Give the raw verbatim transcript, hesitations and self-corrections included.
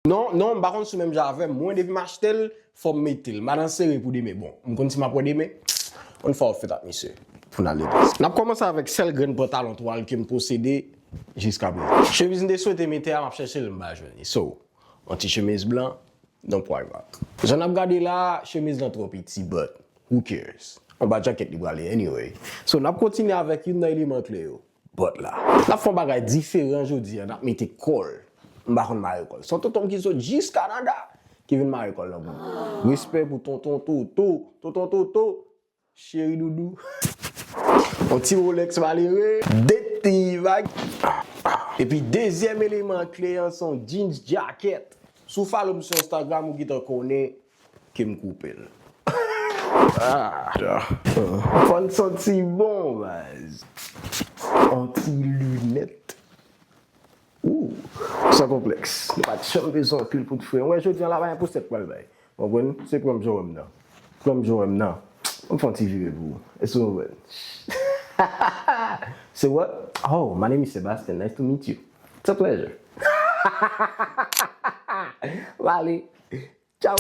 Non, non, m pa konn si w menm jan avè m. Mwen, depi m achte l, fò m mete l. M pa nan sere pou demen. Bon, m konn si m ap wè demen. Ann fè yon fèt ak misye pou n al legliz. N ap kòmanse avèk sèl grenn pantalon twal ke m posede jiskaprezan. Chemiz m te swete mete a, m ap chèche l, m pa jwenn li. So, yon ti chemiz blan, don't worry about. Jan n ap gade la, chemiz lan twò piti, but who cares? Anba djakèt li prale anyway. So, n ap kontinye avèk youn nan eleman kle yo. But la. N ap fè yon bagay diferan jodi a, n ap mete kòl. M pa konn mare kòl. Se yon tonton m ki sot jis Kanada ki vin mare kòl nan pou mwen. Respè pou tonton Toto. Tonton Toto, cheri doudou. Yon ti Rolex malere. De ti vag. Epi dezyèm eleman kle an se yon jeans jacket. Si w follow m sou Instagram, ou gentan konnen ke m koupe l. Ah, fò n santi bon, baz. Yon ti linèt. Ou, san konplèks. Nou pa t janm bezwen anpil kout fre. Ou wè, jodi a la, pa gen pwosè k pral bay. Ou konprann? Se pran m jan w wè m nan. Pran m jan w wè m nan. Ann fè yon ti vire pou ou. Èske w konprann? Say what? Oh, my name is Sebastian. Nice to meet you. It's a pleasure. Vale. Tchao.